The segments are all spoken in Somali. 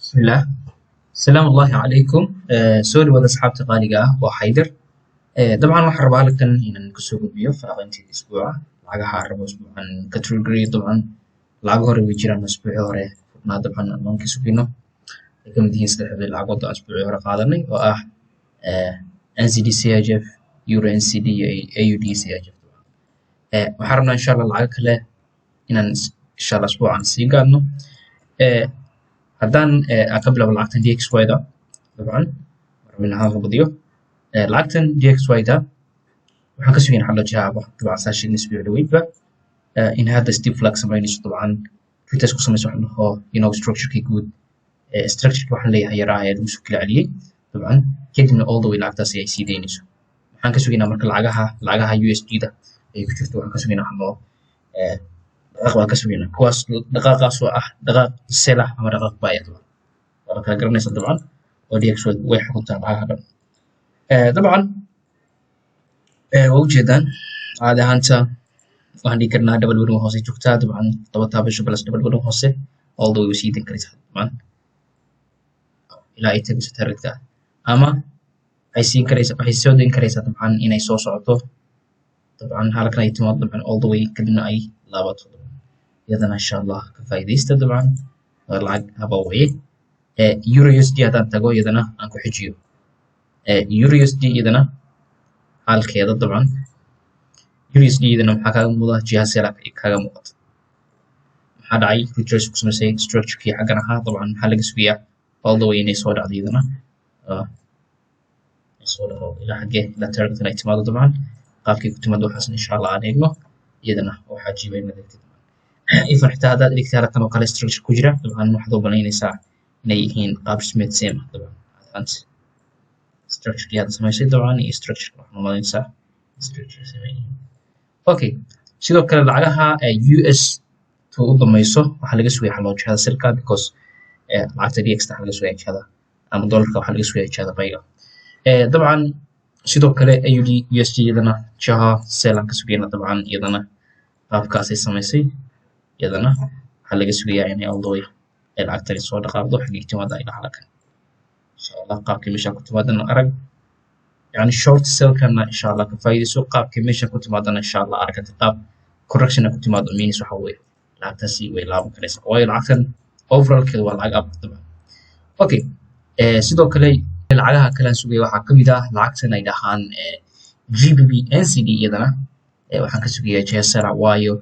Bismillaah. Asalaamu Allaahi calaykum. Soo dhawaada asxaabta qaaliga ah, waa Xaydar. Dabcan waxaan rabaa halkan inaan kusoo gudbiyo falanqaynta isbuuca, lacagaha aan rabo isbuucan ka trade. Dabcan lacago hore way jiraan, isbuucii hore furnaa, dabcan aan ka sugino ay kamid yihiin saddexdii lacagood oo aan isbuucii hore qaadanay oo ah NZD CHF, Euro NZD iyo AUD CHF. Waxaan rabnaa insha Allah lacago kale inaan insha Allah isbuucan sii gaadno. Haddaan aan ka bilaabo lacagtan DXY-da, dabcan rabin ahaan ka badiyo lacagtan DXY-da, waxaan ka sugaynaa xagga jihaaba. Dabcan saa sheegnay isbuuc dhaweydba in hadda steep flag samaynayso, dabcan retest ku samayso waxa la dhaho structure-kii guud, structure-kii waxaan leeyahay yaraa ee lagu soo kala celiyey, dabcan kadibna all the way lacagtaasi ay sii daynayso. Waxaan ka sugaynaa marka lacagaha USD-da ay ku jirto, waxaan ka sugaynaa waxa loo dhaqaaq baan ka sugaynaa, kuwaas dhaqaaqaas oo ah dhaqaaq sell ah ama dhaqaaq buy ah. Dabcan waa la kala garanaysa, dabcan oo DXY way xukuntaa lacagaha dhan. Dabcan waa ujeedaan, caadi ahaanta waxaan dhihi karnaa double bottom hoose joogtaa, dabcan laba taabasho plus double bottom hoose, all the way way sii dan karaysaa, dabcan ilaa ay tagayso targetka, ama waxay siin karaysaa, waxay soo dayn karaysaa dabcan inay soo socoto, dabcan halkan ay timaado, dabcan all the way kadibna ay laabato. Iyadana insha Allah ka faa'iidaysta, dabcan waa lacag haba waye. Euro USD haddaan tago, iyadana aan ku xijiyo Euro USD, iyadana xaalkeeda, dabcan Euro USD iyadana maxaa kaaga muuqda? Jiha sell kaaga muuqata. Maxaa dhacay? Retrace ku samaysay structure-kii xaggan ahaa. Dabcan maxaa laga sugayaa? All the way inay soo dhacdo, iyadana soo dhaco ilaa xaggee? Ilaa targetan ay timaado. Dabcan qaabkay ku timaado waxaasna insha Allah aan eegno. Iyadana waxaa cajiiba inaad eegtid, even xitaa haddaad dhigtay halkan oo kale structure ku jira, dabcan waxaad u banaynaysaa inay yihiin qaab dhismeed same ah. Dabcan advance structure hadda samaysay, dabcan iyo structure waxaad u malaynaysaa structure same ay yihiin. Okay, sidoo kale lacagaha US to u dambayso waxaa laga sugaya xaloo jihada sellka, because lacagta DX waxaa laga sugaya jihada, ama dollarka waxaa laga sugaya jihada buyga. Dabcan sidoo kale AUD USD iyadana jiha sell aan ka sugayna. Dabcan iyadana qaabkaasay samaysay, iyadana waxaa laga sugayaa inay all the way ay lacagtani soo dhaqaaqdo xaggii timaada ilaa halkan insha Allah. Qaabkii meesha ku timaadana arag, yani short sellkana insha Allah ka faa'iidayso. Qaabkii meesha ku timaadana insha Allah arag, hadii qaab correction ku timaado, means waxa weeye lacagtaasi way laaban karaysaa, waayo lacagtan overallkeedu waa lacag up dabcan. Okay, sidoo kale lacagaha kale aan sugaya waxaa kamid ah lacagtan ay dhahaan GBP NZD. Iyadana waxaan ka sugayaa gsr, waayo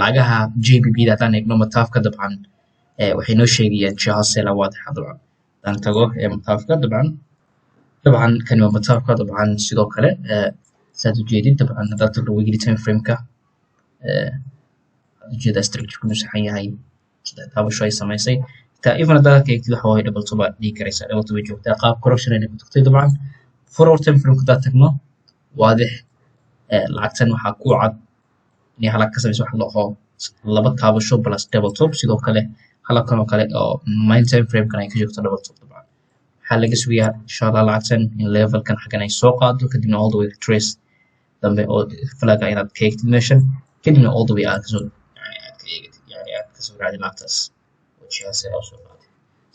lacagaha GBP da haddaan eegno mataafka, dabcan waxay noo sheegayaan jiha sell ah waadixa. Dabcan haddaan tago mataafka, dabcan kani waa mataafka. Dabcan sidoo kale saad ujeedid, dabcan haddaad tagno weekly time frameka, waxaad ujeedaa structure inuu saxan yahay, saddex taabasho ay samaysay. Xitaa even haddaad ka eegtid, waxa waaye double top baad dhihi karaysaa, double top bay joogtaa, qaab correction inay ku tagtay. Dabcan 4 hour time frame haddaad tagno, waadix lacagtan waxaa ku cad inay halak ka samayso waxa la dhaho laba taabasho plus double top. Sidoo kale halkan oo kale oo main time frame-kan ay ka joogto double top, dabcan waxaa laga sugayaa insha Allah lacagtan in levelkan xaggan ay soo qaado, kadibna all the way trace dambe oo flaga inaad ka eegtid meeshan, kadibna all the way aad kasoo, yani aad ka eegatid, yani aad kasoo raacdid lacagtaas oo jiha sare oo soo qaaday.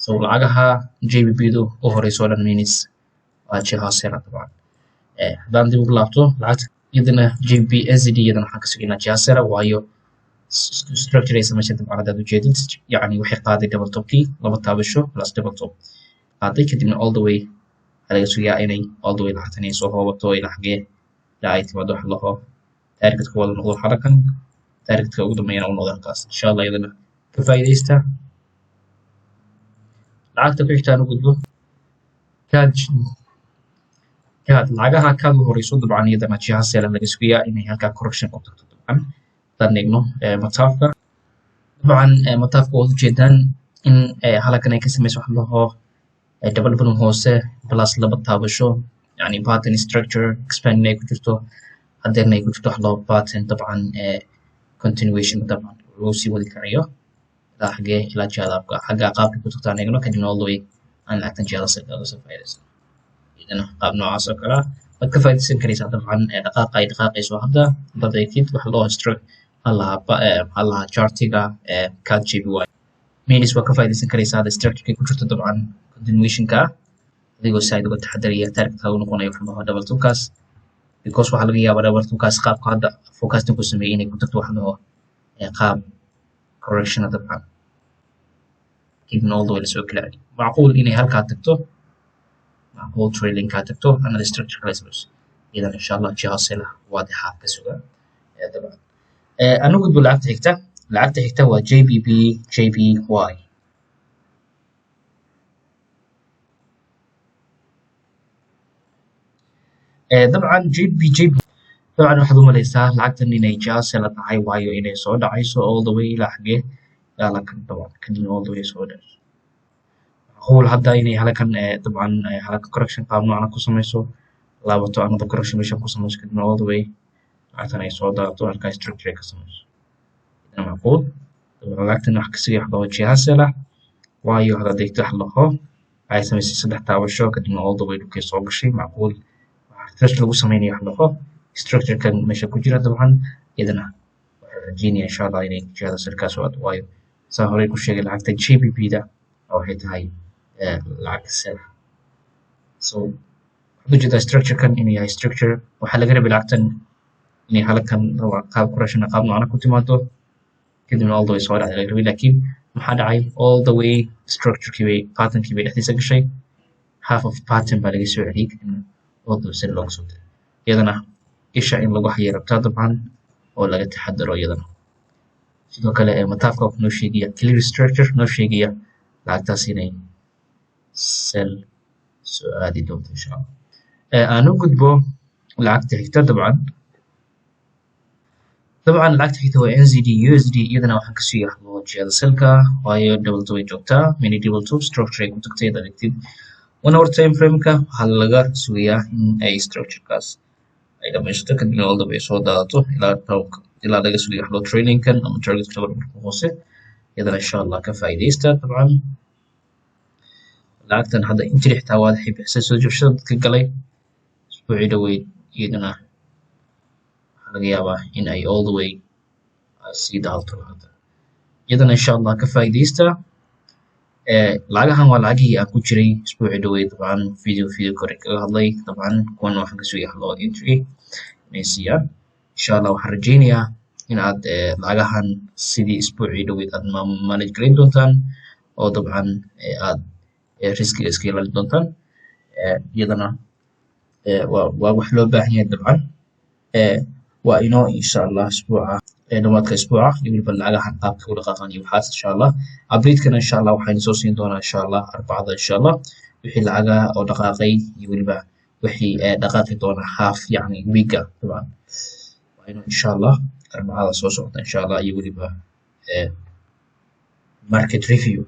So lacagaha GBP du u horeyso oo dhan means waa jiha sare. Dabcan haddaan dib ugu laabto lacagta iyadana GBP NZD, iyadana waxaan ka sugaynaa jiha sare, waayo structure ay samaysay. Dabcan haddaad ujeedid, yacni waxay qaaday double topkii, laba taabasho plus double top qaaday, kadibna all the way waxaa laga sugayaa inay all the way lacagtan ay soo hoobato ilaa xagee? Ilaa ay timaado wax laho targetka wada noqdo xarakan, targetka ugu dambeeyana uu noqdo halkaas insha Allah. Iyadana ka faa'iidaysta. Lacagta ku xigta aan u gudbo, CAD. Lacagaha CAD u horeyso, dabcan iyadana jiha sell ah laga sugayaa inay halkaa correction ku tagto. Dabcan haddaan eegno mataafka, dabcan mataafka waad ujeedaan in halkan ay ka samayso wax laho double bottom hoose plus laba taabasho, yani pattern structure expand ay ku jirto, hadeerna ay ku jirto wax laho pattern, dabcan continuation, dabcan loo sii wadi karayo ilaa xagee? Ilaa jihada upka xagga qaabka ku tagto aan eegno, kadibna all the way aan lacagtan jihada sell uga soo faa'iidaysano. Iyadana qaab noocaas oo kale ah waad ka faa'iidaysan karaysaa. Dabcan dhaqaaqa ay dhaqaaqayso hadda haddaad eegtid wax loo maxaa lahaa chartiga CAD JPY. Means waa ka faa'iidaysan karaysaa hadda structure ku jirto dabcan continuationka, adigoo side uga taxadaraya. Targetka u noqonayo waxa la double topkaas, because waxaa laga yaabaa double topkaas qaabka hadda forecasting ku sameeyay inay ku tagto waxa la dhaho qaab correction dabcan, kadibna all the way lasoo kala celiyo. Macquul inay halkaa tagto, macquul trailingkaa tagto, another structure kale samayso. Iyadan insha Allah jiha sell ah waadixa ka suga dabcan. Anu gudbo lacagta xigta. Lacagta xigta waa GBP JPY. Dabcan GBP JP dabcan waxaad u malaysaa lacagtan inay jiha sell tahay, waayo inay soo dhacayso all the way ilaa xagee? Ilaa halkan dabcan, kadibna all the way soo dhacayso. Macquul hadda inay halkan dabcan halkan correction qaab noocan ku samayso, laabato, another correction meesha ku samayso, kadibna all the way lacagtan ay soo daadato, halkaa structure ay ka samayso. Macquul dabcan lacagtan wax ka sigay wax jiha sell ah, waayo haddaad eegto wax laho waxay samaysay saddex taabasho, kadibna all the way dhulkay soo gashay. Macquul refresh lagu sameynayo wax laho structure-kan meesha ku jira dabcan. Iyadana waxaan rajeynaya insha Allah inay jihada sellkaas u aado, waayo saa horey ku sheegay lacagta GBP da waxay tahay lacag sell. So waxaad ujeedaa structure-kan inuu yahay structure waxaa laga rabay lacagtan inay halkan qaab correction qaab noocan ku timaado, kadibna all the way soo dhacday laga rabay. Laakiin maxaa dhacay? All the way structure-kii bay, pattern-kii bay dhexdiisa gashay, half of pattern baa laga soo celiyey, kadibna all the way sell looga soo diray. Iyadana isha in lagu hayo rabtaa dabcan oo laga taxadaro. Iyadana sidoo kale mataafka wuxuu noo sheegaya clear structure noo sheegaya lacagtaas inay sell soo aadi doonto insha Allah. Aan u gudbo lacagta xigta dabcan. Dabcan lacagta xigta waa NZD USD. Iyadana waxaan kasii hadlo jihada sellka, waayo double top ay joogtaa, mini double top structure ay ku tagtay. Hadaad eegtid 1 hour time frame-ka, waxaa laga sugayaa in ay structure-kaas ay dhamaysato, kadibna all the way soo daadato ilaa dhowrka, ilaa laga sugayo wax loo trailingkan ama targetka laba dhulka hoose. Iyadana insha Allah ka faa'iidaysta. Dabcan lacagtan hadda entry xitaa waadaxay bixisay soo jabshada dadka galay isbuucii dhaweyd. Iyadana waxaa laga yaabaa in ay all the way ay sii daadato lacagtan. Iyadana insha Allah ka faa'iidaysta. Lacagahan waa lacagihii aan ku jiray isbuucii dhaweyd dabcan, video kore kaga hadlay dabcan. Kuwan waxaan ka sugaya loo entry inay siiyaan insha Allah. Waxaan rajeynayaa in aad lacagahan sidii isbuucii dhaweyd aad manage garayn doontaan oo dabcan aad riskiga iska ilaalin doontaan. Iyadana waa wax loo baahan yahay dabcan. Waa inoo insha Allah isbuuca dhamaadka isbuuca iyo weliba lacagahan qaabka u dhaqaaqan iyo waxaas insha Allah. Update-kana insha Allah waxaynu soo siin doonaa insha Allah Arbacada insha Allah, wixii lacagaha oo dhaqaaqay iyo weliba wixii dhaqaaqi doona half yacni weeka dabcan. Waa inoo insha Allah Arbacada soo socota insha Allah iyo weliba market review.